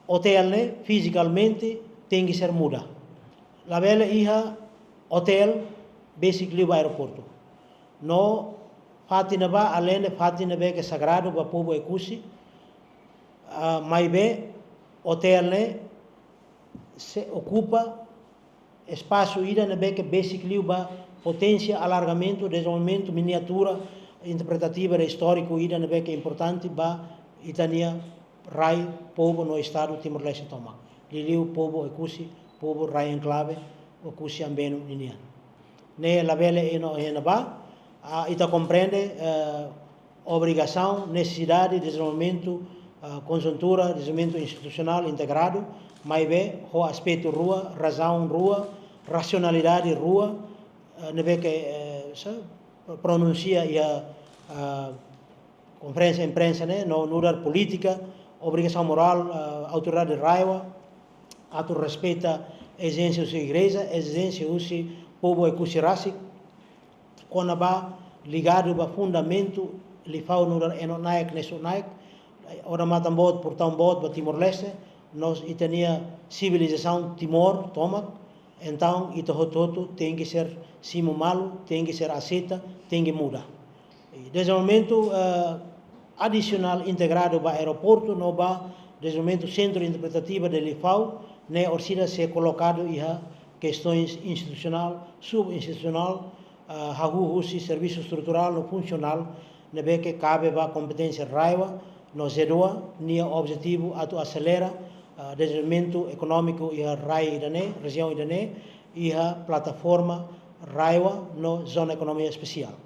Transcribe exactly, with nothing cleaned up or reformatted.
Hotel ne'e fizikamente tenke ser muda. Labele iha hotel besik liu ba aeroportu. No fatin ne'ebá, alende fatin ne'ebé ke sagradu ba povu Oekusi, ah, maibé hotel ne'e sei okupa espasu ida ne'ebé ke besik liu ba potensiál alargamentu, dezenvolvimentu, miniatura interpretativa no istóriku ida ne'ebé ke importante ba ita-nia rai, povu no Estadu Timor-Leste tomak. Liuliu povu Oekusi, povu rai enklave Oekusi Ambeno ninian. Ne'e labele iha ne'ebá, ah, ita komprende, eh, obrigasaun, nesesidade, dezenvolvimentu, ah, konjuntura, dezenvolvimentu institusionál integradu, maibé ho aspetu rua, razaun rua, rasionalidade rua, eh, ne'ebé ke, eh, sa, pronunsia iha, ah, konferénsia imprensa ne'e, no nu'udar polítika, obrigasaun morál, ah, autoridade RAEOA, atu respeita ezijénsia husi igreja, ezijénsia husi povu Oekusi rasik, kona-ba ligadu ba fundamentu Lifau nu'udar Eno Naek, Neso Naek, odamatan boot, portaun boot ba Timor-Leste, no ita-nia sivilizasaun Timor tomak, entaun ita hotu-hotu tenke ser simu malu, tenke ser aseita, tenke muda. I dezenvolvimentu, eh, adisionál integradu ba aeroportu no ba dezenvolvimentu sentru interpretativa de Lifau, ne'e orsida sei kolokadu iha kestoens institusionál, subinstitusionál, ah, hahú husi servisu estruturál no funsionál, ne'ebé ke kabe ba kompeténsia RAEOA no ZEEDOA, nia objetivu atu aselera, ah, dezenvolvimentu ekonómiku iha rai ida-ne'e, rejiaun ida-ne'e, iha plataforma RAEOA no zona ekonomia espesiál.